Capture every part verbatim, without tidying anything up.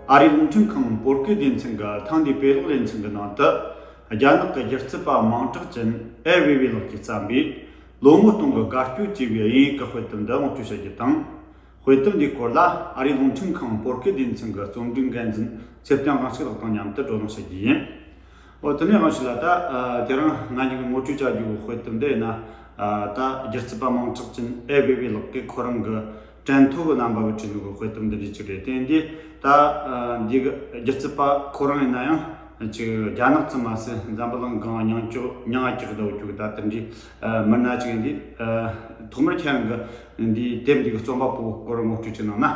ཨ་རིའི་རླུང་འཕྲིན་ཁང་བོད་སྐད་སྡེ་ཚན་གྱི་ཐེངས་འདིའི་དཔེ་ཀློག་ལེ་ཚན་གྱི་ནང་དུ། རྒྱ་ནག་གི་སྒྱུ་རྩལ་པ་མིང་གྲགས་ཅན་ཨའེ་ཝེ་ཝེ་ལགས་ཀྱིས་བརྩམས་པའི་ལོ་ངོ་སྟོང་གི་དགའ་སྐྱོ་ཅེས་པའི་དབྱིན་ཡིག་གི་དཔེ་དེབ་འདི་ངོ་སྤྲོད་བྱ་རྒྱུ་དང་། དཔེ་དེབ་འདིའི་སྐོར་ལ་ཨ་རིའི་རླུང་འཕྲིན་ཁང་བོད་སྐད་སྡེ་ཚན་གྱི་རྩོམ་སྒྲིག་འགན་འཛིན་ཚེ་བརྟན་དབང་ཕྱུག་ལགས་དང་མཉམ་དུ་བགྲོ་གླེང་བྱ་རྒྱུ་ཡིན། འོ། དེ་ནས་དབང་ཕྱུག་ལགས། ད་ཨ་དེ་རིང་ང་གཉིས་ཀྱིས་ངོ་སྤྲོད་བྱ་རྒྱུ་གི་དཔེ་དེབ་འདི་ཡིན་ན། ཨ་ད་སྒྱུ་རྩལ་པ་མིང་གྲགས་ཅན་ཨའེ་ཝེ་ཝེ་ལགས་ཀྱིས་ཁོ་རང་གི་དྲན་ཐོ་གི་རྣམ་པ་བུད་བྲིས་ནོ་གི་དཔེ་དེབ་འདི་འདྲ་ཅིག་རེད། དེ་འདི་ད་ཨ་འདི་གི་སྒྱུ་རྩལ་པ་ཁོ་རང་ཡིན་ན་ཡང་ཅིག་རྒྱ་ནག་ཙམ་མ་ཟད་འཛམ་བུ་གླིང་སྒང་མྱིང་ཅོག་མྱིང་ང་ཅིག་ཟླ་བོ་ཅིག་ད་དེ་འདྲའི་ཨ་མི་སྣ་ཅིག་ཡིན། འདི་ཨ་ཐོག་མར་ཁྱེད་རང་གི་འདི་དེབ་འདི་གི་རྩོམ་པ་པོ་སྐོར་ངོ་སྤྲོད་ཅིག་གནང་ན།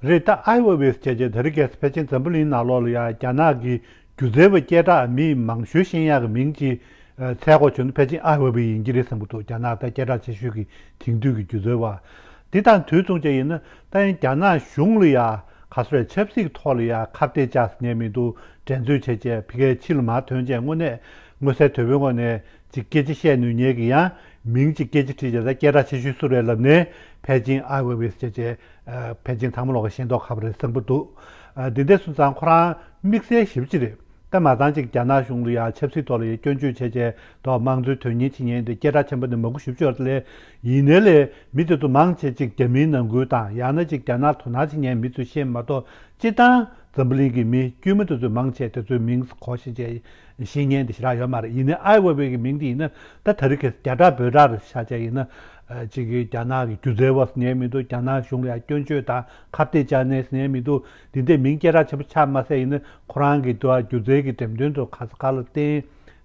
རེད། ད་ཨའེ་ཝེ་ཝེ་ཟེར་བྱས་དེ་རིང་ཁ་སང་ཕལ་ཆེར་འཛམ་བུ་གླིང་ནང་ལོགས་ལ་ཡང་རྒྱ་ནག་གི་སྒྱུ་རྩལ་པ་སྐད་གྲགས་མི་མང་ཤོས་ཤེས་ཡག་གི་མིང་ཅིག་ཨ་འཚོལ་དགོས་བྱུང་ན་ཕལ་ཆེར་ཨའེ་ཝེ་ཝེ་ཡིན་གྱི་རེད་བསམ་གྱི་འདུག་རྒྱ་ནག་ད་སྐད་གྲགས་ཆེ་ཤོས་ཀྱི་དེང་དུས་ཀྱི་སྒྱུ་རྩལ་པ་འདི་དང་དུས་མཚུངས་བྱས་ཡིན་ན། ད་ཡང་རྒྱ་ནག་གཞུང་ལ་ཡང་ག་ཚོད་རེད། ཆབ་སྲིད་ཐོག་ལ་ཡང་ཁ་གཏད་བཅག་ཟེར་མཁན་མི་འདུག་འགྲན་རྩོད་བྱས་བྱས་ཕ་གིར་ཕྱི་ལ་མར་ཐོན་བྱས་དངོས་གནས་མངོན་གསལ་དོད་པོའི་ངོས་ནས་ཅིག་སྐད་ཆ་བཤད་ནུས་མཁན་གྱི་ཡང་མིང་ཅིག་སྐད་ཆ་དྲིས་བྱས། ད་སྐད་གྲགས་ཆེ་ཤོས་སུ་རེད་ལབ་ནས་ཕལ་ཆེར་ཨའེ་ཝེ་ཝེ་ཟེར་བྱས། ཨ་ཕལ་ཆེར་ཚང་མ་ལོག་ག་ཤེས་མདོག་ཁ་པོ་རེད་བསམ་གྱི་འདུག་ཨ་འདི་འདྲ་སོང་ཙང་ཁོ་རང་དམིགས་བསལ་ཞེ་པོ་ཅིག་རེད། ད་མ་ཚང་ཅིག་རྒྱ་ནག་གཞུང་ལ་ཡང་ཆབ་སྲིད་ཐོག་ལ་ཡང་སྐྱོན་བརྗོད་བྱས་བྱས་དང་དམངས་གཙོའི་དོན་གཉེར་བྱེད་མཁན་དེ་སྐད་གྲགས་ཆེན་པོ་དེ་མང་པོ་ཞེ་པོ་ཅིག་ཡོད་རེད། དེ་ལས་ཡིན་ནའི་ལས་མི་དེ་ཚོ་མང་ཆེ་ཅིག་རྒྱ་མིའི་ནང་ཁུལ་དང་ཡང་ན་ཅིག་རྒྱ་ནག་དོ་སྣང་བྱེད་མཁན་མི་ཚོས་ཤེས་མ་གཏོགས་སྤྱིར་བཏང་འཛམ་བུ་གླིང་གི་མི་དཀྱུས་མ་དེ་ཚོས་མང་ཆེ་དེ་ཚོའི་མིང་གོ་ཤེས་བྱས། ཤེས་མཁན་དེ་ཞེ་དྲག་ཡོད་མ་རེད། ཡིན་ནའི་ཨའེ་ཝེ་ཝེ་གི་མིང་དེ་ཡིན་ན་ད་དེ་རིང་ཁ་སང་རྒྱ་གྲགས་འབོད་གྲགས་རེད་ཆགས་བྱས་ཡིན་ན། ཨ་ཅིག་གིས་རྒྱ་ནག་གི་སྒྱུ་རྩལ་པ་ཟེར་མཁན་མི་འདུག་རྒྱ་ནག་གཞུང་ལ་ཡང་སྐྱོན་བརྗོད་དང་ཁ་གཏད་བཅག་མཁན་ཟེར་མཁན་མི་འདུག་འདི་འདྲའི་མིང་སྐད་གྲགས་ཆེན་པོ་ཆགས་མ་ཟད་ཡིན་ན་ཁོ་རང་གི་འདུག་སྒྱུ་རྩལ་གྱི་འགྲེམས་སྟོན་དུ་ག་ས་ག་ལ་བསྟན།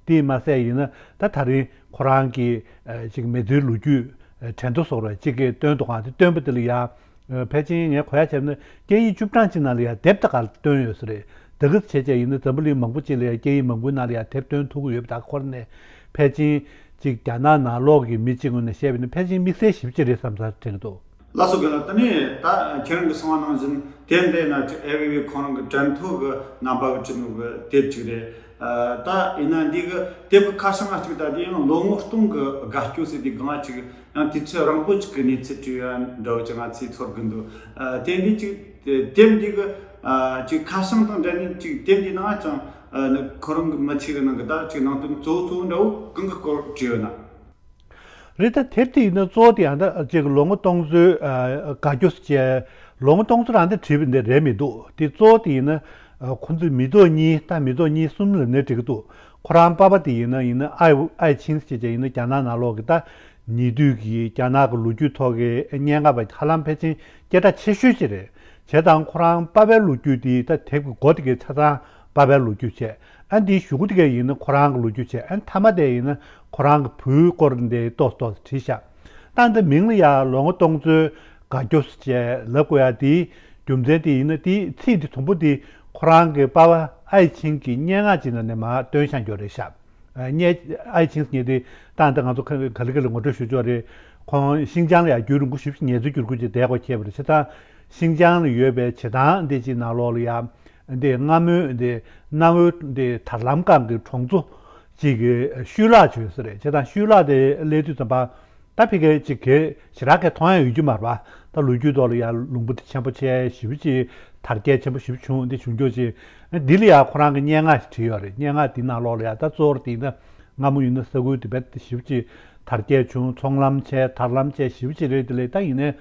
དེས་མ་ཟད་ཡིན་ན་ད་དེ་རིང་ཁོ་རང་གི་ཨ་ཅིག་མི་ཚེའི་ལོ་རྒྱུས་ཨ་དྲན་ཐོ་སོགས་རེད་ཅིག་གིས་བཏོན་འདུག་ག་དེ་བཏོན་པ་དེ་ལ་ཡང་། ཨ་ཕལ་ཆེར་ངས་གོ་ཡ་བྱས་ན་སྐད་ཡིག་བཅུ་གྲངས་ཅིག་ནང་ལ་ཡང་དེབ་ད་ག་བཏོན་ཡོད་ས་རེད། དེ་ག་བྱས་བྱས་ཡིན་ན་འཛམ་བུ་གླིང་མང་པོ་ཅིག་ལ་ཡང་སྐད་ཡིག་མང་པོའི་ནང་ལ་ཡང་དེབ་བཏོན་ཐུབ་ཀྱི་ཡོད་པ་ད་ཁོ་རང་ནས་ཕལ་ཆེར་ཅིག་རྒྱ་ནག་ནང་ལོགས་ཀྱི་མི་གཅིག་ངོས་ནས་བཤད་པ་ཡིན་ན་ཕལ་ཆེར་དམིགས་བསལ་ཞེ་པོ་ཅིག་རེད་བསམ་ས་དྲན་གྱི་འདུག་ལགས་སོ་རྒན་ལགས། དེ་ནས་ད་ཁྱེད་རང་གིས་གསུངས་པ་ནང་བཞིན་དེབ་འདི་ན་ཅིག་ཨའེ་ཝེ་ཝེ་ཁོ་རང་གི་དྲན་ཐོ་གི་རྣམ་པ་གི་བྲིས་ནོ་གི་དེབ་ཅིག་རེད། ཨ་ད་ཡིན་ན་འདི་གི་དེབ་གི་ཁ་བྱང་ང་གཅིག་ད་དེ་ཡང་ལོ་ངོ་སྟོང་གི་དགའ་སྐྱོ་ཟེར་དེ་སྒང་ང་ཅིག་ཡང་དུས་ཚོད་རིང་པོ་ཅིག་གི་གནས་ཚུལ་བྲིས་ཡ་འདྲ་བོ་ཅིག་ང་ཚོས་ཚོར་གི་འདུག་ཨ་དེ་འདི་ཅིག་དེབ་འདི་གི་ཨ་ཅིག་ཁ་བྱང་དང་འབྲེལ་ནས་ཅིག་དེབ་འདི་ནང་ཅང་ཨ་ནི་ཁོ་རང་གི་མི་ཚེ་གི་ནང་གི་ད་ཅིག་ནང་དོན་གཙོ་བོ་གཙོ་བོ་འདྲ་བོ་གང་གི་སྐོར་བྲིས་ཡོད་ན། རེད། ད་དེབ་དེ་ཡིན་ན་གཙོ་བོ་དེ་ཡང་ད་ཅིག་ལོ་ངོ་སྟོང་ཚོའི་ཨ་དགའ་སྐྱོ་ཟེར་བྱས་ལོ་ངོ་སྟོང་ཚོ་རང་དེ་བྲིས་པ་འདི་རེད་མི་འདུག་དེ་གཙོ་བོ་དེ་ཡིན་ན་ཨ་ཁོ་ཚོའི་མི་ཐོག་གཉིས་ད་མི་ཐོག་གཉིས་གསུམ་ལབ་ནའི་འགྲིག་གི་འདུག་ཁོ་རང་པ་ཕ་དེ་ཡིན་ན་ཡིན་ན་ཨའེ་ཨའེ་ཆིང་ཟེར་བྱས་ཡིན་ན་རྒྱ་ནག་ནང་ལོགས་ཀྱི་ད་ཉེ་དུས་ཀྱི་རྒྱ་ནག་གི་ལོ་རྒྱུས་ཐོག་གི་སྙན་ངག་པ་ཧ་ལམ་ཕལ་ཆེར་སྐད་གྲགས་ཆེ་ཤོས་ཅིག་རེད། བྱས་ཙང་ཁོ་རང་པ་ཕའི་ལོ་རྒྱུས་དེ་ད་དེབ་ཀྱི་མགོ་དེ་གའི་ཆ་ཚང་པ་ཕའི་ལོ་རྒྱུས་བྱས། ཨ་འདིའི་གཞུག་གུ་དེ་གའི་ཡིན་ན་ཁོ་རང་གི་ལོ་རྒྱུས་བྱས། ཨ་མཐའ་མ་དེ་ཡིན་ན་ཁོ་རང་གི་བུའི་སྐོར་འདི་ཏོག་ཏོག་བྲིས་ཤག་ད་འདི་མིང་ལ་ཡང་ལོ་ངོ་སྟོང་ཚོའི་དགའ་སྐྱོ་ཟེར་བྱས་ལབ་དགོས་ཡ་དེའི་རྒྱུ་མཚན་དེ་ཡིན་ན་དེའི་ཚིག་དེ་དུམ་བུ་དེ་ཁོ་རང་གི་པ་ཕ་ཨའེ་ཆིང་གི་སྙན་ངག་ཅིག་ནང་ནས་མར་བཏོན་བཞག་རྒྱུ་རེད་ཤག་ཨ་ནི་ཨའེ་ཆིང་ཟེར་མཁན་དེ་ད་ལྟ་ང་ཚོ་ག་ལེ་ག་ལེ་ངོ་སྤྲོད་ཞུ་ཆོག་རེད། ཁོང་ཤིང་ཅང་ལ་ཡང་རྒྱུན་རིང་པོ་ཞེ་པོ་ཅིག་ངལ་རྩོལ་བསྒྱུར་བཀོད་ཅིག་བསྡད་དགོས་ཁེལ་བ་རེད། བྱས་ཙང་ཤིང་ཅང་ལ་ཡོད་པའི་བྱེ་ཐང་འདི་ཅིག་ནང་ལོགས་ལ་ཡང་འདི་སྔ་མོའི་འདི་གནའ་བོའི་འདི་དར་ལམ་སྒང་གི་གྲོང་ཚོ་ཅིག་གི་ཤུལ་ལྷག་ཅིག་ཡོད་ས་རེད། བྱས་ཙང་ཤུལ་ལྷག་དེ་སླེབས་དུས་ཙམ་པ། ད་ཕ་གིར་ཅིག་གས་ཞེ་དྲག་གས་མཐོང་ཡ་ཡོད་རྒྱུ་མ་རེད་པ། ད་ལོ་རྒྱུས་ཐོག་ལ་ཡ་ལུང་པ་དེ་ཆེན་པོ་ཆེ་ཞེ་པོ་ཅིག་དར་རྒྱས་ཆེན་པོ་ཞེ་པོ་བྱུང་འདི་བྱུང་རྒྱུ་ཅིག་འདི་ལ་ཡ་ཁོ་རང་གི་སྙན་ངག་ཞིག་བྲིས་ཡོད་རེད། སྙན་ངག་འདི་ནང་ལོགས་ལ་ཡ་ད་གཙོ་བོར་དེ་ཡིན་ན་སྔ་མོ་ཡིན་ན་ས་ཁུལ་དེ་བས་ཞེ་པོ་ཅིག་དར་རྒྱས་བྱུང་ཚོང་ལམ་ཆེ་དར་ལམ་ཆེ་ཞེ་པོ་ཅིག་རེད། དེ་ལས་ད་ཡིན་ནའི་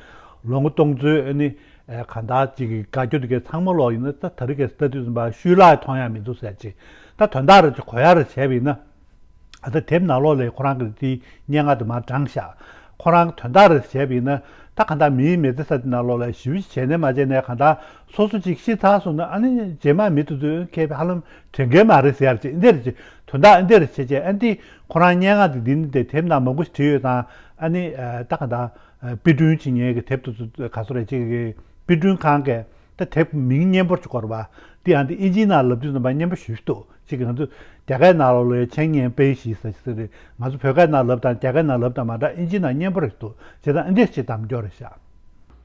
ལོ་ངོ་སྟོང་ཚོའི་ཨ་ནི་གང་ལྟར་ཅིག་གི་དགའ་སྐྱོ་དེ་གའི་ཚང་མ་ལོག་ཡིན་ན་ད་དེ་རིང་གས་ལྟ་དུས་ཙམ་པ་ཤུལ་ལྷག་མཐོང་ཡ་མི་འདུག་ཟེར་ཅིག་ད་དོན་དག་རེ་ཅིག་གོ་ཡ་རེ་བྱས་པ་ཡིན་ན། ཨ་ད་དེབ་ནང་ལོགས་ལ་ཁོ་རང་གི་དེའི་སྙན་ངག་དེ་མར་དྲངས་ཤག་ཁོ་རང་གི་དོན་དག་རེ་བྱས་པ་ཡིན་ན་ད་གང་ལྟར་མིའི་མི་ཚེ་ས་དེ་ནང་ལོགས་ལ་ཞེ་པོ་ཅིག་བྱས་ནས་མ་བྱས་ནས་གང་ལྟར་སོ་སོ་ཅིག་ཤི་ཚར་སོང་ན་ཨ་ནི་རྗེས་མ་མི་དེ་ཚོས་མཁས་པའི་ཧ་ལམ་དྲན་གྱི་མ་རེད་ཟེར་ཡ་ཅིག་འདི་རེད་ཅིག་དོན་དག་འདི་རེད་བྱས་བྱས་ཨ་འདི་ཁོ་རང་སྙན་ངག་དེ་འདི་ནི་དེ་དེབ་ནང་མང་པོ་ཞིག་བྲིས་ཡོད་དང་ཨ་ནི་ད་གང་ལྟར་དཔེ་སྐྲུན་བྱེད་མཁན་གྱི་དེབ་དེ་ཚོ་ག་ཚོད་རེད་ཅིག་གི་དཔེ་སྐྲུན་ཁང་གིས། ད་དེབ་མིང་སྙན་པོ་ཅིག་བསྐོར་བ། དེ་ཡང་དེ་ཨིན་ཇིའི་ནང་ལབ་དུས་ཙམ་པ་སྙན་པོ་ཞེ་པོ་ཅིག་འདུག་ཅིག་ང་ཚོ་རྒྱ་སྐད་ནང་ལོགས་ལ་ཆེན་ཉན་པེ་ཞིག་ཟེར་ཟེར་རེད། ང་ཚོ་བོད་སྐད་ནང་ལབ་དང་རྒྱ་སྐད་ནང་ལབ་དང་མ་འདྲ་ཨིན་ཇིའི་ནང་སྙན་པོ་རེད་འདུག་བྱས་ཙང་ཨ་འདྲས་ཅིག་གདམ་འཇོག་རེད་ཤག་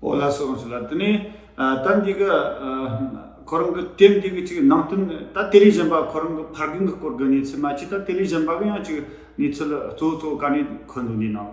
ཨོ་ལགས་སོ་ལགས་སོ་ལགས། དེ་ནས་ཨ་ད་འདི་གི་ཨ་ཁོ་རང་གི་དེབ་འདི་གི་ཅིག་ནང་དོན་ད་དེ་ལས་གཞན་པ་ཁོ་རང་གི་ཕ་རྒན་གི་སྐོར་གི་གནས་ཚུལ་མ་གཅིག་ད་དེ་ལས་གཞན་པ་གི་ཡང་ཅིག་གནས་ཚུལ་གཙོ་བོ་གཙོ་བོ་ག་ནས་འཁོད་འདུག་འདི་ནང་།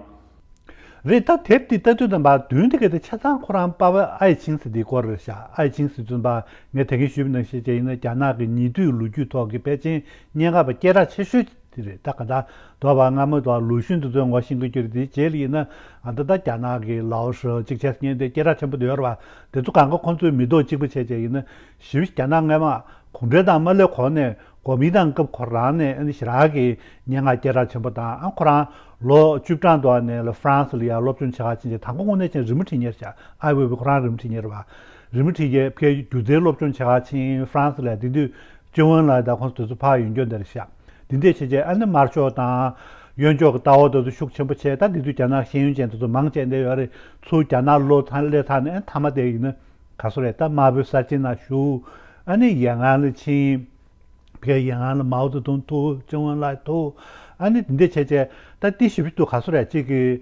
རེད། ད་དེབ་འདི་ལྟ་དུས་ཙམ་པ་བདུན་དེ་ག་དེ་ཆ་ཚང་ཁོ་རང་པ་ཕ་ཨའེ་ཆིང་ཟེར་དེའི་སྐོར་རེད་ཤག་ཨའེ་ཆིང་ཟེར་ཙམ་པ་ངས་ད་གིན་ཞུས་པ་ནང་བཞིན་བྱས་ཡིན་ན་རྒྱ་ནག་གི་ཉེ་དུས་ལོ་རྒྱུས་ཐོག་གི་ཕལ་ཆེར་སྙན་ངག་པ་སྐད་གྲགས་ཆེ་ཤོས་དེ་རེད། ད་ག་ད་དོ་བ་སྔ་མོ་དོ་ལུགས་ཤུན་དེ་ཚོའི་ངོ་ཤེས་ཀྱི་རྒྱུ་རེད། དེའི་རྗེས་ལ་ཡིན་ན་ཨ་ད་ད་རྒྱ་ནག་གི་ལའོ་ཧྲི་གཅིག་བྱས་སྙན་དེ་སྐད་གྲགས་ཆེན་པོ་དེ་ཡོད་རེད་བ། དེ་ཚོ་གང་ག་ཁོང་ཚོའི་མི་ཐོག་གཅིག་པ་བྱས་བྱས་ཡིན་ན་ཞི་བ་རྒྱ་ནག་སྔ་མ་གུང་ཁྲན་ཏང་མ་སླེབས་གོང་ནས་གོ་མིན་ཏང་སྐབས་ཁོ་རང་ནས་ཨ་ནི་ཞེ་དྲག་གི་སྙན་ངག་སྐད་གྲགས་ཆེན་པོ་དང་། ཨ་ཁོ་རང་ལོ་བཅུ་གྲངས་དུ་ནས་ལ་ཧྥ་རན་སི་ལ་ཡང་སློབ་སྦྱོང་བྱེད་ག་ཕྱིན་ཆད། དང་པོ་དངོས་གནས་ཅན་རི་མོ་བྲིས་མཁན་རེད་ཤག་ཨའེ་ཝེ་ཝེ་ཁོ་རང་རི་མོ་བྲིས་མཁན་རེད་བ། རི་མོ་བྲིས་མཁན་ཕར་སྒྱུ་རྩལ་སློབ་སྦྱོང་བྱེད་ག་ཕྱིན་ཧྥ་རན་སི་ལ། དེ་དུས་ཅོ་ཨན་ལའེ་དང་ཁོང་ཚོ་དེ་ཚོ་ཕར་ཡོང་རྒྱུ་འདི་རེད་ཤག་དེ་འདྲས་བྱས་བྱས་ཨ་ནི་དམར་ཤོག་དང་གཡོན་ཕྱོགས་ཀྱི་ལྟ་བ་དེ་ཚོ་ཤུགས་ཆེན་པོ་བྱས། ད་དེ་དུས་རྒྱ་ནག་ཤེས་ཡོན་ཅན་དེ་ཚོ་མང་ཆེ་འདི་ཡོད་རེད། ཚུར་རྒྱ་ནག་ལོག་ཚར་སླེབས་ཚར་ནས་ཨ་མཐའ་མ་དེ་ཡིན་ན་ག་ཚོད་རེད། ད་དམར་པོའི་གསར་བརྗེ་ནང་ཞུགས། ཨ་ནི་ཡན་ཨན་ལ་ཕྱིན། ཕར་ཡན་ཨན་ལ་མའོ་ཙེ་ཏུང་ཐུག་ཅོ་ཨན་ལའེ་ཐུག་ཨ་ནི་འདི་འདྲས་བྱས་བྱས་ད་འདི་ཞིབ་ཏུ་ག་ཚོད་རེད། གཅིག་གི་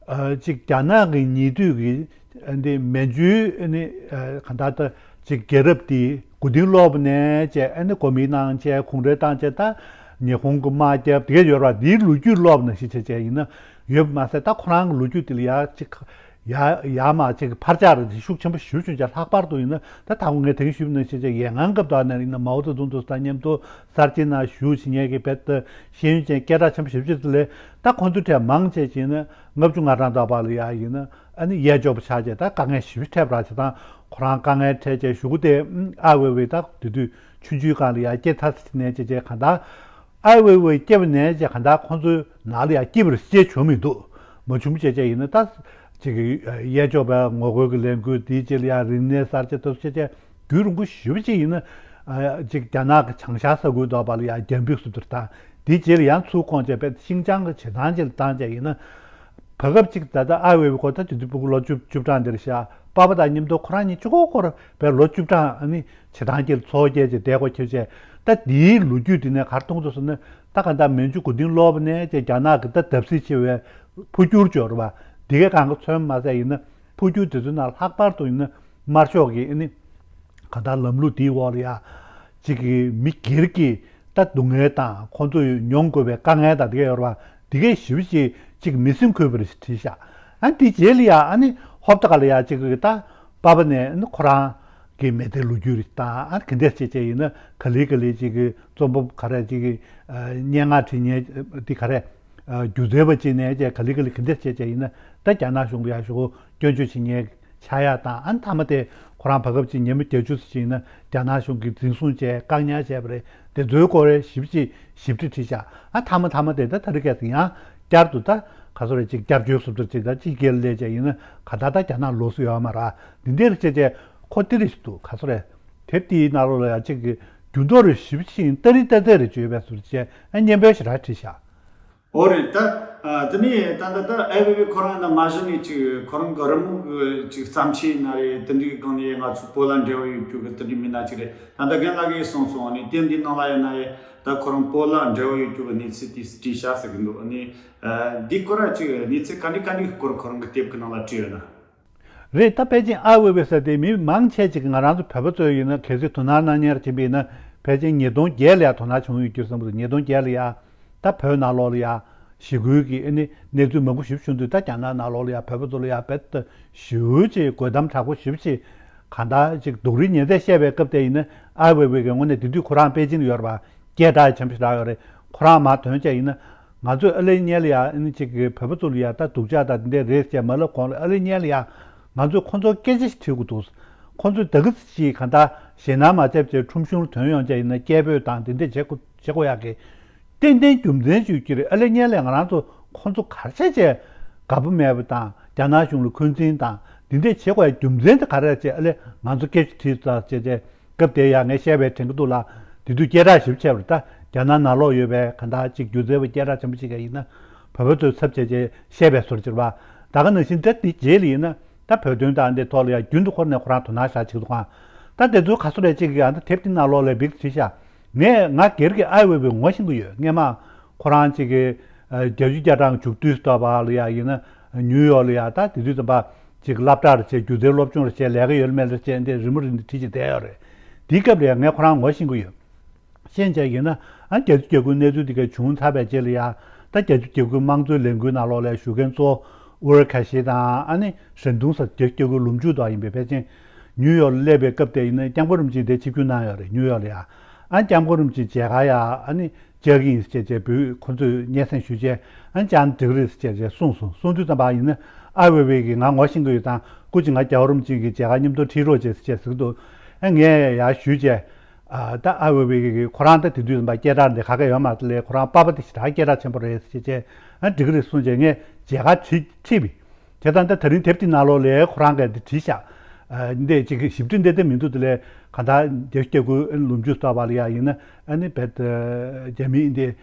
ཨ་གཅིག་རྒྱ་ནག་གི་ཉེ་དུས་ཀྱི་ཨ་འདི་མན་ཇུའི་ཨ་ནི་ཨ་ག་འདྲ་ད་གཅིག་རྒྱལ་རབས་དེ་མགོ་རྟིང་སློག་པ་ནས་བྱས་ཨ་ནི་གོ་མིན་ཏང་བྱས་གུང་ཁྲན་ཏང་བྱས། ད་ཉི་ཧོང་གི་དམག་རྒྱབ་དེ་ག་ཡོད་རེད་བ། འདིའི་ལོ་རྒྱུས་སློག་པ་ནང་བཞིན་བྱས་བྱས་ཡིན་ན་ཡོད་པ་མ་ཟད། ད་ཁོ་རང་གི་ལོ་རྒྱུས་དེ་ལ་ཡ་གཅིག་ཡ་ཡ་མ་ཅིག་འཕར་ཆག་རེ་ཞིག་ཤུགས་ཆེན་པོ་ཞིག་བྱུང་བྱས། ལྷག་པར་དུ་ཡིན་ན་ད་ད་གོང་ངས་དེ་རིང་ཞུས་པ་ནང་བཞིན་བྱས་ཡན་ཨན་སྐབས་དག་ནས་ཡིན་ན་མའོ་ཙེ་ཏུང་དང་མཉམ་དུ་གསར་བརྗེ་ནང་ཞུགས་བྱེད་མཁན་གྱི་བེད་ཤེས་ཡོན་ཅན་སྐད་གྲགས་ཆེན་པོ་ཞིག་བྱས་དེ་ལས་ད་ཁོང་ཚོའི་གྲས་མང་ཆེ་ཅིག་ཡིན་ན་ལྔ་བཅུ་ང་གྲངས་དག་པ་ལ་ཡ་ཡིན་ན་ཨ་ནི་གཡས་འཇོག་པ་ཆགས་བྱས་ད་དཀའ་ངལ་ཞིག་འཕྲད་པ་ར་བྱེད་སྟངས། ཁོ་རང་དཀའ་ངལ་འཕྲད་བྱས་གཞུག་གུ་དེ་ཨ་ཝེ་ཝེ་ད་དེ་དུས་ཆུང་ཆུང་སྒང་ལ་ཡ་སྐྱེས་ཚར་ཟིན་ནས་བྱས་བྱས་གང་ལྟར། ཨའི་ཝེ་ཝེ་སྐྱེ་བ་ནས་ཀྱི་གང་ལྟར་ཁོང་ཚོའི་ནང་ལ་ཡང་སྐྱེས་པར་སྐྱེས་བྱུང་མི་འདུག་མ་བྱུང་བྱས་བྱས་ཡིན་ན་ད་ཅིག་གི་གཡས་ཕྱོགས་པའི་ངོ་རྒོལ་གྱི་ལས་འགུལ་དེའི་རྗེས་ལ་ཡང་རིག་གནས་གསར་བརྗེ་ལྟ་བུ་བྱས་བྱས་རྒྱུན་རིང་པོ་ཞེ་པོ་ཅིག་ཡིན་ན་ཅིག་རྒྱ་ནག་གི་བྱང་ཤར་ས་ཁུལ་དོག་པ་ལ་ཡང་རྒྱ་འབིགས་སུ་བསྡུར་དང་། དེའི་རྗེས་ལ་ཡང་ཚུར་ཁོང་བྱས་པའི་ཤིང་ཅང་གི་བྱེ་ཐང་ཅིག་ལ་བཏང་བྱས་ཡིན་ན། བར་སྐབས་ཅིག་ད་ལྟ་ཨའི་ཝེ་ཝེ་ཁོ་ད་དེ་དུས་ཕྲུ་གུ་ལོ་བཅུ་བཅུ་གྲངས་འདིར་བཞག་པ་ཕ་དང་མཉམ་དུ་ཁོ་རང་གཉིས་གཅིག་པོ་ཁོ་རང་བས་ལོ་བཅུ་གྲངས་ཨ་ནི་བྱེ་ཐང་དཀྱིལ་འཚོ་སྐྱེལ་བྱས་བསྡད་དགོས་ཁྱེར་བྱས། ད་དེའི་ལོ་རྒྱུས་དེ་ནས་ག་རེ་མཐོང་ཐུབ་ཟེར་ན། ད་ག་ད་མན་ཇུ་མགོ་རྟིང་སློག་པ་ནས་ཀྱི་རྒྱ་ནག་གི་ད་བརྡབ་གསིག་ཆེ་བའི་འཕོ་འགྱུར་འབྱོར་བ་འདི་གའི་གང་ག་མཚོན་མ་ཟད་ཡིན་ན། འཕོ་འགྱུར་དེ་ཚོའི་ནང་ལྷག་པར་དུ་ཡིན་ན་དམར་ཤོག་གི་ཨ་ནི་གང་ལྟར་ལམ་ལུགས་འདིའི་འོག་ལ་ཡ། གཅིག་གི་མི་སྒེར་གྱི་ད་སྡུག་བསྔལ་དང་ཁོང་ཚོས་མྱོང་དགོས་པའི་དཀའ་ངལ་དང་དེ་ག་ཡོད་རེད་བ། དེ་གས་ཞེ་པོ་ཅིག་གཅིག་མི་སེམས་འཁུལ་བ་རེ་བྲིས་ཤག་ཨ་དེ་རྗེས་ལ་ཡ་ཨ་ནི་ཧོབ་ཏ་ག་ལ་ཡ་གཅིག་གི་ད་པ་ཕ་ནས་ཨ་ནི་ཁོ་རང་གི་མི་སྡེ་ལོ་རྒྱུས་རེ་དང་ཨ་ག་འདྲས་བྱས་བྱས་ཡིན་ན་ག་ལེ་ག་ལེ་གཅིག་གི་རྩོམ་པ་ག་རེ་གཅིག་གི་སྙན་ངག་བྲིས་མཁན་དེ་ག་རེ། སྒྱུ་རྩལ་པ་ཅིག་ནས་ཀྱང་ག་ལེ་ག་ལེ་ག་འདྲས་བྱས་བྱས་ཡིན་ན་ད་རྒྱ་ནག་གཞུང་གི་ཡ་ཞུ་སྐྱོན་བརྗོད་བྱེད་མཁན་ཆགས་ཡག་དང་། ཨ་ནི་མཐའ་མ་དེ་ཁོ་རང་བར་སྐབས་ཅིག་ཉིན་མོ་བརྒྱད་ཅུ་ཙམ་ཅིག་ཡིན་ན་རྒྱ་ནག་གཞུང་གིས་འཛིན་བཟུང་བྱས་བཀག་ཉར་བྱས་པ་རེད། དེ་ཚོའི་སྐོར་རེ་ཞིབ་ཅིག་ཞིབ་ཕྲ་བྲིས་བཞག་ཨ་མཐའ་མ་མཐའ་མ་དེ་ད་ད་རེས་ཁ་སང་ཡང་བསྐྱར་དུ་ད་ག་ཚོད་རེད་ཅིག་བསྐྱར་བཅོས་སུ་བསྡུར་ཅིག་ད་ཅིག་སྒེར་ལས་བྱས་ཡིན་ན་ག་ད་ད་རྒྱ་ནག་ལོགས་སུ་ཡོད་མ་རེད། འདི་འདྲས་རེ་བྱས་བྱས་ཁོ་དེ་རེ་ཞིག་འདུག་ག་ཚོད་རེད། དེབ་དེའི་ནང་ལོགས་ལ་ཡང་ཅིག་གི་འགྱུར་ལྡོག་རེ་ཞིབ་ཅིག་ཏ་རི་ཏ་ཏ་རེ་བརྗོད་པའི་ཟུར་བྱས་ཨ་སྙན་པོ་ཞེ་དྲག་བྲིས་བཞག་འོ་རེད་ད། ཨ་དེ་ནས་ད་ལྟ་ད་ཨའི་ཝེ་ཝེ་ཁོ་རང་ན་མ་གཞི་ནས་ཅིག་ཁོ་རང་གི་རི་མོ་གི་ཅིག་བརྩམས་ཆོས་ཡིན་ན་རེད། དེ་འདྲའི་སྒང་ནས་ང་ཚོ་བོད་ལ་འབྲེལ་བ་ཡོད་རྒྱུ་གི་དེ་འདྲའི་མི་སྣ་ཅིག་རེད། ད་ལྟ་རྒན་ལགས་ཀྱིས་གསུངས་སོང་། ཨ་ནི་དེབ་འདི་ནང་ལ་ཡིན་ན་ཡང་ད་ཁོ་རང་བོད་ལ་འབྲེལ་བ་ཡོད་རྒྱུ་གི་གནས་ཚུལ་དེ་བྲིས་བཞག་ཟེར་གི་འདུག་ཨ་ནི་ཨ་འདི་སྐོར་ལ་ཅིག་གནས་ཚུལ་ག་འདྲ་ག་འདྲའི་སྐོར་ཁོ་རང་གི་དེབ་ཀྱི་ནང་ལ་བྲིས་ཡོད་ན། རེད། ད་ཕལ་ཆེར་ཨའི་ཝེ་ཝེ་ཟེར་དེ་མི་མང་ཆེ་ཅིག་གིས་ང་རང་ཚོ་བོད་པ་ཚོ་ཡིན་ན་གལ་སྲིད་དོ་སྣང་གནང་མཁན་རེ་བྱེད་པ་ཡིན་ན་ཕལ་ཆེར་ཉིས་སྟོང་བརྒྱད་ལ་ཡང་དོ་སྣང་བྱུང་ཡོད་རྒྱུ་བསམ་གི་འདུག་ཉིས་སྟོང་བརྒྱད་ལ་ཡང་ད་བོད་ནང་ལོགས་ལ་ཡང་ཞི་རྒོལ་གྱི་ཨ་ནི་གནས་ཚུལ་མང་པོ་ཞེ་པོ་བྱུང་དུས། ད་རྒྱ་ནག་ནང་ལོགས་ལ་ཡང་བོད་པ་ཚོ་ལ་ཡང་རྦད་དེ་ཞེ་པོ་ཅིག་རྒོལ་གཏམ་དྲག་པོ་ཞེ་པོ་ཅིག་གང་ལྟར་ཅིག་སྡུག་རུས་ཉེན་ཚད་བཤད་པའི་སྐབས་དེ་ཡིན་ན་ཨའི་ཝེ་ཝེ་གི་དངོས་གནས་དེ་དུས་ཁོ་རང་པེ་ཅིན་ལ་ཡོད་རེད་པ། སྐད་གྲགས་ཆེན་པོ་ཞེ་དྲག་ཡོད་རེད། ཁོ་རང་མར་ཐོན་བྱས་ཡིན་ན། ང་ཚོས་ཨ་ལེ་ཉེ་ལ་ཡ་ཨ་ནི་གཅིག་གི་བོད་པ་ཚོ་ལ་ཡ་ད་སྡུག་ཅག་དང་འདི་འདྲས་རེད་ཅེས་མ་ལབ་གོང་ལ་ཨ་ལེ་ཉེ་ལ་ཡ་ང་ཚོས་ཁོ་ཚོར་སྐད་ཆ་ཞིག་དྲི་དགོས་འདུག་ཁོ་ཚོས་ད་གི་ཅིག་གང་ལྟར་ཞེད་སྣང་མ་བྱས་བྱས་ཁྲོམ་གཞུང་ལ་ཐོན་ཡོང་བྱས་ཡིན་ན་སྐད་འབོད་དང་འདི་འདྲས་བྱེད་དགོས་བྱེད་དགོས་ཡག་གི། ཏན་ཏན་རྒྱུ་མཚན་ཅིག་ཡོད་ཀྱི་རེད། ཨ་ལེ་ཉེ་ལ་ཡ་ང་རང་ཚོ་ཁོ་ཚོ་ག་རེ་བྱས་བྱས་དགའ་པོ་མེད་པ་དང་རྒྱ་ནག་གཞུང་ལ་འཁོན་འཛིན་དང་འདི་འདྲས་བྱེད་དགོས་ཡག་རྒྱུ་མཚན་དེ་ག་རེ་རེད་ཅེས་ཨ་ལེ་ང་ཚོ་སྐད་ཆ་དྲིས་ཙང་བྱས་བྱས། སྐབས་དེ་ཡང་ངས་བཤད་པའི་དྲན་གྱི་འདུག་ལ། དེ་དུས་སྐད་གྲགས་ཞེ་པོ་ཆེ་བ་རེད། ད་རྒྱ་ནག་ནང་ལོགས་ཡོད་པའི་གང་ལྟར་ཅིག་སྒྱུ་རྩལ་པ་སྐད་གྲགས་ཆེན་པོ་ཅིག་ཡིན་ན་བོད་པ་ཚོའི་ཚབ་བྱས་བྱས་བཤད་པའི་བཟོ་འདྲ་བྱེད་པ། ད་ག་ནང་བཞིན་ད་དེ་རྗེས་ལ་ཡིན་ན་ད་བོད་དོན་དང་འདི་ཐོག་ལ་ཡང་རྒྱུན་དུ་ཁོ་ནས་ཁོ་རང་དོ་སྣང་བཞག་བྱེད་ཀྱི་འདུག་ག་ད་དེ་ཚོ་ག་ཚོད་རེད་ཅིག་ཡང་ད་དེབ་དེ་ནང་ལོགས་ལ་བིག་བྲིས་ཤག་ངས་ང་སྒེར་གྱི་ཨའི་ཝེ་ཝེ་ངོ་ཤེས་ཀྱི་ཡོད། སྔས་མ་ཁོ་རང་ཅིག་གི་བརྒྱད་ཅུ་གྱ་གྲངས་མཇུག་བསྡུས་ཐོག་པ་ལ་ཡང་ཡིན་ན་ནིའུ་ཡོག་ལ་ཡང་ད་དེ་དུས་ཙམ་པ། ཅིག་སློབ་གྲྭར་བྱས་སྒྱུ་རྩལ་སློབ་སྦྱོང་རེ་བྱས་ལས་ཀ་ཡོད་མེད་རེ་བྱས་འདི་རི་མོ་རེ་འདི་བྲིས་ཀྱི་བསྡད་ཡོད་རེད། དེའི་སྐབས་ལ་ཡང་ངས་ཁོ་རང་ངོ་ཤེས་ཀྱི་ཡོད། ཤེས་བྱས་ཡིན་ན་ཨ་བརྒྱད་ཅུ་གྱ་དགུའི་གནས་ཚུལ་འདི་ག་བྱུང་ཚར་བའི་རྗེས་ལ་ཡང་ད་བརྒྱད་ཅུ་གྱ་དགུའི་དམངས་གཙོའི་ལས་འགུལ་ནང་ལོགས་ལ་ཞུགས་མཁན་གཙོ་ ཨུ་ར་ཁ་ཤི་དང་ཨ་ནི་རེན་ཏུང་ས་རྒྱ་སྐྱོ་གི་ལུམ་ཅུ་དོ་ཡིན་པའི་ཕལ་ཆེར་ནིའུ་ཡོག་ལ་སླེབས་པའི་སྐབས་དེ་ཡིན་ན་སྐྱབས་མགོན་རིན་པོ་ཆེ་དེ་ཆིབས་བསྒྱུར་གནང་ཡོད་རེད། ནིའུ་ཡོག་ལ་ཡ་ཨ་སྐྱབས་མགོན་རིན་པོ་ཆེ་མཇལ་ཁ་ཡ་ཨ་ནི་བཅར་གྱི་ཡིན་ཟེར་བྱས་བྱས་བོད་ཁོ་ཚོས་སྙན་སེང་ཞུས་བྱས་ཨ་ནི་བཅར་ན་འགྲིག་གི་རེད་ཟེར་བྱས་བྱས་གསུངས་སོང་། གསུངས་དུས་ཙམ་པ་ཡིན་ན་ཨ་ཝེ་ཝེ་གིས་ང་ངོ་ཤེས་ཀྱི་ཡོད་དང་སྐུ་མཁྱེན་ང་རྒྱལ་བ་རིན་པོ་ཆེ་གི་མཇལ་ཁ་མཉམ་དུ་ཁྲིད་རོགས་བྱས་ཟེར་བྱས་ཟེར་གྱི་འདུག་ཨ་ངས་ཡ་ཞུས་བྱས། ཨ་ད་ཨ་ཝེ་ཝེ་གི་ཁོ་རང་ད་དེ་དུས་ཙམ་པ་སྐད་གྲགས་འདི་ག་གེ་ཡོད་མ་རེད་ལས། ཁོ་རང་པ་ཕ་དེ་ཞེ་དྲག་སྐད་གྲགས་ཆེན་པོ་རེད་ཟེར་བྱས་ཨ་འགྲིག་གི་རེད་གསུངས་བྱས་ངས་མཇལ་ཁ་བྲིས་བྲིས་པས། བྱས་ཙང་ད་ད་རིང་དེབ་དེ་ནང་ལོགས་ལས་ཁོ་རང་གིས་འདི་བྲིས་ཤག་ཨ་འདི་ཅིག་ཞིབ་ཕྲ་འདི་དེ་མི་འདུག་དེ་ལས་གང་ལྟར་རྒྱ་སྐྱབས་མགོན་ལུམ་ཅུ་སོགས་པ་ལ་ཡ་ཡིན་ན་ཨ་ནི་བེད་རྒྱ་མི་འདི་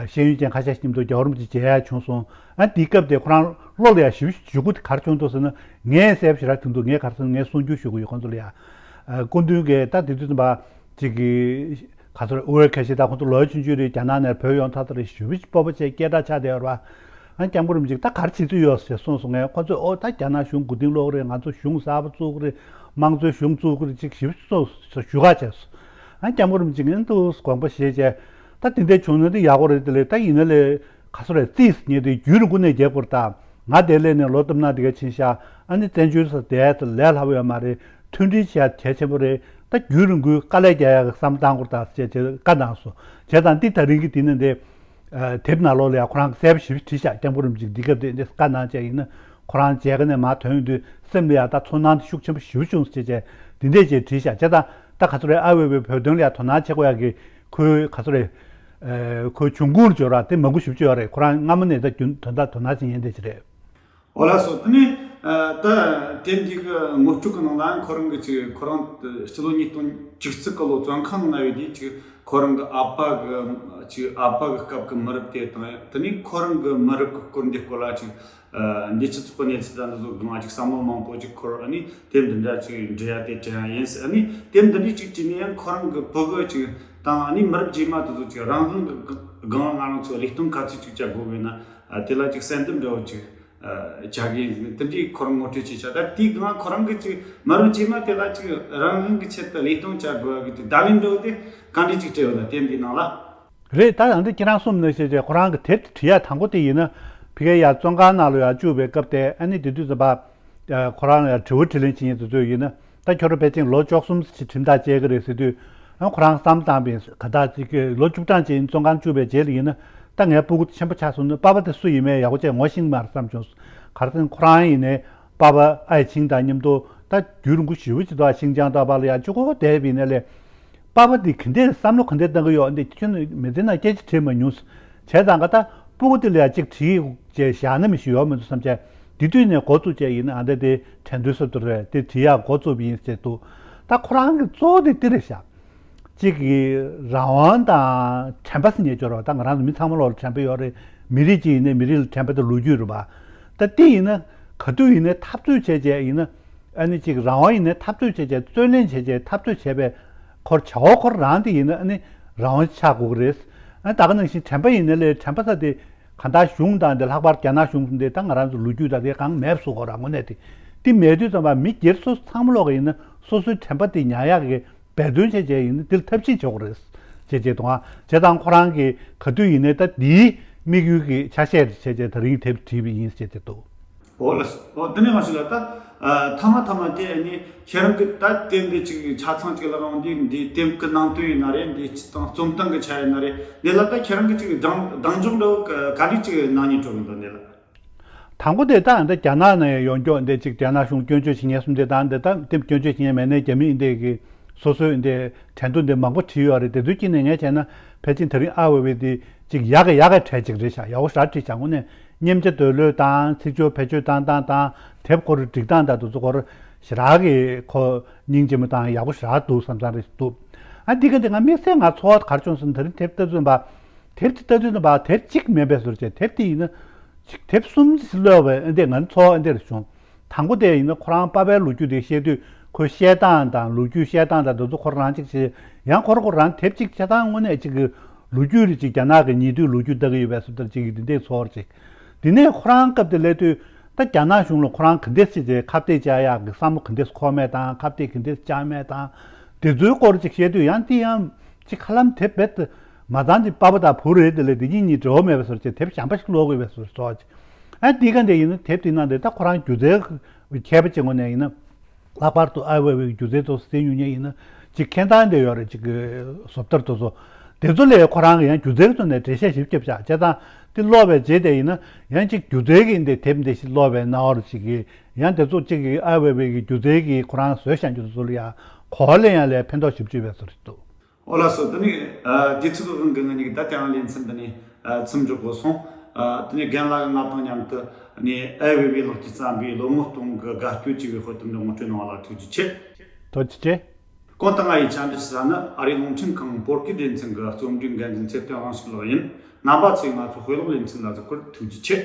ཤེས་ཡོན་ཅན་ཁ་ཤས་ཤིག་མཉམ་དུ་རྒྱལ་བ་རིན་པོ་ཆེ་མཇལ་ཡ་བྱུང་སོང་། ཨ་དེའི་སྐབས་དེ་ཁོ་རང་བློ་ལ་ཡ་ཞིབ་ཞུ་དགོས་དེ་ག་རེ་བྱུང་འདུག་ཟེར་ན་ངས་གསལ་པོ་ཞེ་དྲག་དྲན་འདུག་ངས་ག་རེ་ཟེར་ན་ངས་གསུང་རྒྱུ་ཞུ་གི་ཡོད་ཁོང་ཚོ་ལ་ཡ། སྐུ་མདུན་གྱིས་ད་དེ་དུས་ཙམ་པ་ཅིག་གི་ག་ཚོད་ཨུ་ར་ཁ་ཤི་ད་ཁོང་ཚོ་ལོ་ཆུང་ཆུང་རེད། རྒྱ་ནག་ནས་བོད་ཡོང་ཚར་ཚར་རེད། ཞུ་བ་སྤོབས་པ་བྱས་སྐད་གྲགས་ཆགས་བསྡད་ཡོད་རེད་བ། ཨ་སྐྱབས་མགོན་རིན་པོ་ཆེ་ད་ག་རེ་བྱེད་རྩིས་ཡོད་ཟེར་གསུངས་སོང་ངས། ཁོ་ཚོས་ཨོ་ད་རྒྱ་ནག་གཞུང་མགོ་རྟིང་སློག་གི་རེད། ང་ཚོ་གཞུང་གསར་པ་བཙུགས་གི་རེད། དམངས་གཙོའི་གཞུང་བཙུགས་གི་རེད་ཅིག་ཞིབ་ཚོ་ཞུ་ག་བྱས་སོང་། ཨ་སྐྱབས་མགོན་རིན་པོ་ཆེ་ངས་འདུག་དགོངས་པ་བཞེས་བྱས་ད་དེ་འདྲ་བྱུང་ན་དེ་ཡག་པོ་རེད། དེ་ལས་ད་ཡིན་ན་ལས། ག་ཚོད་རེད་རྩིས་ཉེ་དུས་རྒྱུན་རིང་པོ་ནས་རྒྱབ་དགོས་རེད་ད། ང་དེ་སླེབས་ནས་ལོ་བསྟུད་ན་དེ་ག་ཕྱིན་ཤག་ཨ་ནི་བཙན་བྱོལ་ས་དེ་ཚོ་ལས་སླ་པོ་ཡོད་མ་རེད། མཐུན་སྒྲིལ་བྱ་གལ་ཆེན་པོ་རེད། ད་རྒྱུན་རིང་པོའི་དཀའ་ལས་རྒྱག་ཡག་གི་བསམ་བློ་བཏང་དགོས་རེད་ད་ཅེས་བྱས་བཀའ་གནང་སོང་། བྱས་ཙང་འདི་ད་རིང་གི་འདི་ནི་འདི་དེབ་ནང་ལོགས་ལ་ཡང་ཁོ་རང་གི་གསལ་པོ་ཞིབ་བྲིས་ཤག་སྐྱབས་མགོན་རིན་པོ་ཆེས་འདི་སྐབས་དེ་འདི་བཀའ་གནང་བྱས་ཡིན་ན་ཁོ་རང་མཇལ་ཁ་ནས་མར་ཐོན་ཡོང་དུས་སེམས་ལ་ཡང་ད་ཚོར་སྣང་དེ་ཤུགས་ཆེན་པོ་ཞེ་པོ་བྱུང་ཟེར་བྱས་འདི་འདྲས་ཅིག་བྲིས་ཤག་བྱས་ཙང་ད་ག་ཚོད་རེད། ཨ་ཝེ་ཝེ་བོད་དོན་ལ་ཡང་དོ་སྣང་བྱེད་དགོས་ཡག་གི་ཁོའི་ག་ཚོད་རེད། ཨ་ཁོའི་འབྱུང་ཁུངས་སྦྱོར་བ་དེ་མང་པོ་ཞེ་པོ་ཅིག་ཡོད་རེད། ཁོ་རང་སྔ་མོ་ནས་ད་རྒྱུན་དོན་དག་དོ་སྣང་བྱེད་མཁན་དེ་ཅིག་རེད། འོ་ལགས་སོ། དེ་ནས་ཨ་ད་དེབ་འདི་གི་ངོ་སྤྲོད་ཀྱི་ནང་ལ་ཁོ་རང་གི་ཅིག་ཁོ་རང་སྤྱི་ལོ་ཉིས་སྟོང་བཅུ་གཅིག་གི་ལོ་བཙོན་ཁང་ནང་ཡོད་དུས་ཅིག་ཁོ་རང་གི་ཨ་ཕ་གི་ཅིག་ཨ་ཕ་གི་སྐབས་ཀྱི་མི་རབས་དེ་དང་དེ་ནས་ཁོ་རང་གི་མི་རབས་ཀྱི་སྐོར་འདི་སྐོར་ལ་ཅིག་ཨ་འདི་སྤྱི་ཚོགས་ཀྱི་གནས་ཚུལ་དང་འདི་ཚོ་སྒང་ལ་ཅིག་བསམ་བློ་མང་པོ་ཅིག་འཁོར། ཨ་ནི་དེབ་འདི་འདྲ་ཅིག་འབྲི་ཡ་དེ་དྲན་ཡ་ཡིན་ཟེར། ཨ་ནི་དེབ་འདི་འདྲ་ཅིག་བྲིས་ནས་ཡང་ཁོ་རང་གི་ཕྲུ་གུ་ཅིག་དང་ཨ་ནི་མི་རབས་རྗེས་མ་དེ་ཚོ་ཅིག་རང་དབང་གི་སྒང་ང་རང་ཚོ་ལས་སྟངས་ག་ཚོད་ཅིག་བྱ་དགོས་པས་ན་ཨ་དེ་ལ་ཅིག་གསལ་འདེབས་འདྲ་བོ་ཅིག་ཨ་བྱ་གི་ཡིན་ཟེར་ནས་དེ་འདྲའི་ཁོ་རང་ངོ་སྤྲོད་བྱས་ཤག་ད་དེའི་སྒང་ཁོ་རང་གི་ཅིག་མི་རབས་རྗེས་མ་དེ་ལ་ཅིག་རང་དབང་གི་ཆེད་དུ་ལས་སྟངས་བྱ་དགོས་ཡ་གི་ཅིག་བརྡ་ལན་འདྲ་བོ་དེ་ག་འདྲ་ཅིག་སྤྲད་ཡོད་ན་དེབ་འདིའི་ནང་ལ། རེད། ད་ཡང་འདི་ཁྱེད་རང་གསུངས་ནང་བཞིན་བྱས་ཁོ་རང་གི་དེབ་དེ་བྲིས་ཡ་དང་པོ་དེ་ཡིན་ན་ཕ་གིར་ཡར་བཙོན་ཁང་ནང་ལ་ཡར་བཅུག་པའི་སྐབས་དེ་ཨ་ནི་དེ་དུས་ཙམ་པ་ཁོ་རང་ལ་ཡར་དྲི་བ་དྲིས་ལན་བྱེད་མཁན་དེ་ཚོ་ཡིན་ན་ད་ཁྱོད་རང་ཕལ་ཆེར་ལོ་བཅུ་གསུམ་ཅིག་ཁྲིམས་ཐག་བཅད་ཀྱི་རེད་ཟེར་དུས་ཨ་ཁོ་རང་བསམ་བཏང་བས་ག་ད་ཅིག་ལོ་བཅུ་གྲངས་ཅིག་བཙོན་ཁང་བཅུག་པའི་རྗེས་ལ་ཡིན་ན་ད་ངའི་སྤུ་གུ་ཆེན་པོ་ཆགས་སོང་ན་པ་ཕ་དེ་སུ་ཡིན་མིན་ཡག་པོ་བྱས་ངོ་ཤེས་ཀྱི་མ་རེད་བསམ་བྱུང་། ག་རེ་ཟེར་ན་ཁོ་རང་ཡིན་ནའི་པ་ཕ་ཨའི་ཆིང་དང་མཉམ་དུ་ད་རྒྱུན་རིང་པོ་ཞེ་པོ་ཅིག་འདུག་ཤིན་ཅང་ཏོག་པ་ལ་ཡར་བཅུག་གོ་བསྡད་པ་ཡིན་ན་ལས། པ་ཕ་འདི་ག་འདྲས་བསམ་བློ་ག་འདྲས་གཏང་གི་ཡོད་འདི་ཁྱོད་མི་ཚེ་ནང་སྐད་ཆ་དྲིས་མ་མྱོང་། བྱས་ཙང་ག་ད་སྤུ་གུ་འདི་ལ་ཡ་གཅིག་དྲིས་བྱས་བཞག་ན་མི་ཞིག་ཡོད་མི་འདུག་བསམ་བྱས་འདི་དུས་ནས་འགོ་བཙུགས་བྱས་ཡིན་ན་ཨ་འདྲ་དེ་དྲན་འདུན་སོ་དུ་རེད་དེ་དྲིས་ཡག་འགོ་བཙུགས་པ་ཡིན་ཟེར་འདུག་ད་ཁོ་རང་གི་གཙོ་བོ་དེ་འདི་རེད་ཤག་གཅིག་གི་རང་དབང་དང་དྲན་པ་ཟེར་མཁན་སྦྱོར་བ་ད་ང་རང་ཚོ་མི་ཚང་མ་ལོག་ལ་དྲན་པ་ཡོད་རེད། མི་རིགས་གཅིག་ཡིན་ནའི་མི་རིགས་ལ་དྲན་པ་དང་ལོ་རྒྱུས་རེད་པ། ད་འདི་ཡིན་ན་ག་དུས་ཡིན་ནའི་འཐབ་རྩོད་བྱས་བྱས་ཡིན་ན། ཨ་ནི་ཅིག་རང་དབང་ཡིན་ནའི་འཐབ་རྩོད་བྱས་བྱས་རྩོད་ལེན་བྱས་བྱས་འཐབ་རྩོད་བྱས་པའི་ཁོར་བྱ་བ་ཁོ་རང་དེ་ཡིན་ན་ཨ་ནི་རང་དབང་ཆགས་དགོས་ཀྱི་རེད། ཨ་ད་ག་ནང་བཞིན་དྲན་པ་ཡིན་ན་ལས་དྲན་པ་ས་དེ་གང་ལྟར་གཞུང་དང་དེ་ལྷག་པར་རྒྱ་ནག་གཞུང་དེ་ད་ང་རང་ཚོ་ལོ་རྒྱུས་དང་དེ་གང་མེད་བཟོ་དགོས་ར་དངོས་གནས་དེ། དེ་མེད་དུས་ཙམ་པ་མི་སྒེར་སོ་སོ་ཚང་མ་ལོག་གི་ཡིན་ན་སོ་སོའི་དྲན་པ་དེ་ཉར་ཡག་གི་འབད་བརྩོན་བྱས་བྱས་ཡིན་ན་དེ་ལ་ཐབས་ཤེས་བྱེད་དགོས་རེད། བྱས་བྱས་དང་བྱས་ཙང་ཁོ་རང་གིས་ག་དུས་ཡིན་ནའི་ད་དེའི་དམིགས་ཡུལ་གྱི་ཆ་ཤས་བྱས་བྱས་ད་རིང་དེབ་བྲིས་པ་ཡིན་ཟེར་བྱས་འདུག་འོ་ལགས་སོ། འོ་དེ་ནས་མ་ཞུ་ལ་ད་ཨ་ཐ་མ་ཐ་མ་དེ་ཨ་ནི་ཁྱེད་རང་གི་ད་དེབ་འདི་ཅིག་ཆ་ཚང་ཅིག་ལ་རང་འདི་འདི་དེབ་ཀྱི་ནང་དོན་ཡིན་ན་རེད། འདི་སྤྱི་དང་རྩོམ་སྟངས་ཀྱི་ཆ་ཡིན་ན་རེད། འདི་ལ་ད་ཁྱེད་རང་གི་ཅིག་གདེང་གདེང་འཇོག་འདྲ་བོ་ག་ག་རེ་ཅིག་གནང་སྙིང་བྲོ་གི་འདུག་འདི་ལ། དང་པོ་དེ་ད་འདི་རྒྱ་ནག་ནས་ཡོང་མགྱོགས་འདི་ཅིག་རྒྱ་ནག་གཞུང་སྐྱོན་བརྗོད་བྱེད་མཁན་གསུམ་དེ་དང་འདི་ད་དེབ་སྐྱོན་བརྗོད་བྱེད་མཁན་མེད་ནའི་རྒྱ་མི་འདི་གི་སོ་སོའི་འདི་དྲན་གདུང་འདི་མང་པོ་བྲིས་ཡོད་རེད། དེ་ཚོའི་དཀྱིལ་ནས་ངས་བྱས་ན་ཕལ་ཆེར་ད་རིང་ཨ་ཝེ་ཝེ་འདི་ཅིག་ཡག་གི་ཡག་གི་གྲས་ཅིག་རེད་ཤག་ཡག་པོ་ཞེ་དྲག་བྲིས་ཤག་དངོས་གནས་སྙེམས་ཆ་འདོད་བློ་དང་ཚིག་སྦྱོར་བེད་སྤྱོད་བཏང་སྟངས་དང་དེབ་སྐོར་སྒྲིག་སྟངས་དང་དེ་ཚོ་སྐོར་ཞེ་དྲག་གི་ཁོ་སྙིང་རྗེ་མོ་དང་ཡག་པོ་ཞེ་དྲག་འདུག་བསམ་བསམ་རེད་འདུག་ཨ་འདི་ག་འདི་ང་དམིགས་བསལ་ང་ཚོར་བ་ག་རེ་བྱུང་ཟེར་ན་ད་རིང་དེབ་ལྟ་དུས་ཙམ་པ་དེབ་ཅིག་ལྟ་དུས་ཙམ་པ་དེབ་གཅིག་མིན་པའི་བཟོ་འདྲ་བྱས་དེབ་དེ་ཡིན་ན་ཅིག་དེབ་གསུམ་ཙམ་ཀློག་པས་འདི་ང་ཚོར་བ་འདི་རེད་བྱུང་། དང་པོ་དེ་ཡིན་ན་ཁོ་རང་པ་ཕའི་ལོ་རྒྱུས་དེ་བཤད་དུས་ཁོའི་བཤད་སྟངས་དང་ལོ་རྒྱུས་བཤད་སྟངས་དང་དེ་ཚོ་ཁོ་རང་གཅིག་བྱས། ཡང་ཁོ་རང་ཁོ་རང་དེབ་གཅིག་ཆ་ཚང་དངོས་གནས་གཅིག་གི་ལོ་རྒྱུས་རེ་གཅིག་རྒྱ་ནག་གི་ཉེ་དུས་ལོ་རྒྱུས་ལྟ་གི་ཡོད་པའི་བཟོ་ལྟར་གཅིག་གི་འདི་འདྲའི་ཚོར་ཅིག་དེ་ནས་ཁོ་རང་སྐབས་དེ་སླེབས་དུས་ད་རྒྱ་ནག་གཞུང་ལ་ཁོ་རང་ག་འདྲས་ཅིག་བྱས་ཁ་གཏད་བཅག་ཡག་གི་བསམ་བློ་ག་འདྲས་འཁོར་མེད་དང་ཁ་གཏད་ག་འདྲས་བཅག་མེད་དང་དེ་ཚོའི་སྐོར་ཅིག་བཤད་དུས་ཡང་དེ་ཡང་ཅིག་ཧ་ལམ་དེབ་རྦད་དེ་མ་ཚང་དེ་པ་ཕ་དང་བུ་རེད། དེ་ལས་དེ་གཉིས་གཉིས་འབྲེལ་བ་མེད་པའི་བཟོ་ཅིག་དེབ་གཞན་པ་ཞིག་ཀློག་དགོས་པའི་བཟོ་ཚོར་ཅིག་ཨ་འདི་ག་འདི་ཡིན་ན་དེབ་འདི་ནང་དེ་ད་ཁོ་རང་སྒྱུ་རྩལ་མཁས་པ་ཅིག་ངོས་ནས་ཡིན་ན། ལྷག་པར་དུ་ཨའི་ཝེ་ཝེ་གི་སྒྱུ་རྩལ་ཐོག་གཟིགས་མྱོང་མཁན་ཡིན་ན་ཅིག་མཁྱེན་སྟངས་དེ་ཡོད་རེད། ཅིག་གི་བཟོ་ལྟར་དེ་ཚོ་དེ་ཚོ་ལས་ཁོ་རང་གི་ཡང་སྒྱུ་རྩལ་གི་ཐོག་ནས་འགྲེལ་བཤད་ཞིབ་རྒྱབ་བཞག་བྱས་ཙང་དེ་ཀློག་པའི་རྗེས་དེ་ཡིན་ན་ཡང་ཅིག་སྒྱུ་རྩལ་གི་འདི་དེབ་འདི་ཞིག་ཀློག་པའི་སྣང་བར་ཅིག་གི་ཡང་དེ་ཚོ་ཅིག་གི་ཨའི་ཝེ་ཝེ་གི་སྒྱུ་རྩལ་གི་ཁོ་རང་བཟོས་བཞག་རྒྱུ་དེ་ཚོ་ལ་ཡང་གོ་བ་ལེན་ཡང་ལས་ཕན་ཐོགས་ཞིབ་ཅིག་ཡོད་པའི་བཟོ་འདྲ་ཞིག་འདུག། ཨོ་ལགས་སོ། དེ་ནས་ཨ་དུས་ཚོད་ཀྱི་དབང་གིས་ང་གཉིས་ཀྱིས་ད་ལྟའང་ལེ་ཚན་འདི་ནས་ཨ་མཚམས་འཇོག་དགོས་སོང་། ཨ་དེ་ནས་རྒན་ལགས་ཀྱིས་ང་དང་མཉམ་དུ་ནས་ཨའི་ཝེ་ཝེ་ལགས་ཀྱིས་བརྩམས་པའི་ལོ་ངོ་སྟོང་གི་དགའ་སྐྱོ་ཅེས་པའི་དཔེ་དེབ་འདི་ངོ་སྤྲོད་གནང་བ་ལ་ཐུགས་རྗེ་ཆེ། ཐུགས་རྗེ་ཆེ། གོང་དུ་ང་ཡིས་བཅར་འདྲི་ཞུ་ས་ནི་ཨ་རིའི་རླུང་འཕྲིན་ཁང་བོད་སྐད་སྡེ་ཚན་གྱི་རྩོམ་སྒྲིག་འགན་འཛིན་ཚེ་བརྟན་དབང་ཕྱུག་ལགས་ཡིན། རྣམ་པ་ཚོས་ང་ཚོའི་དཔེ་ཀློག་ལེ་ཚན་ལ་གཟིགས་པར་ཐུགས་རྗེ་ཆེ།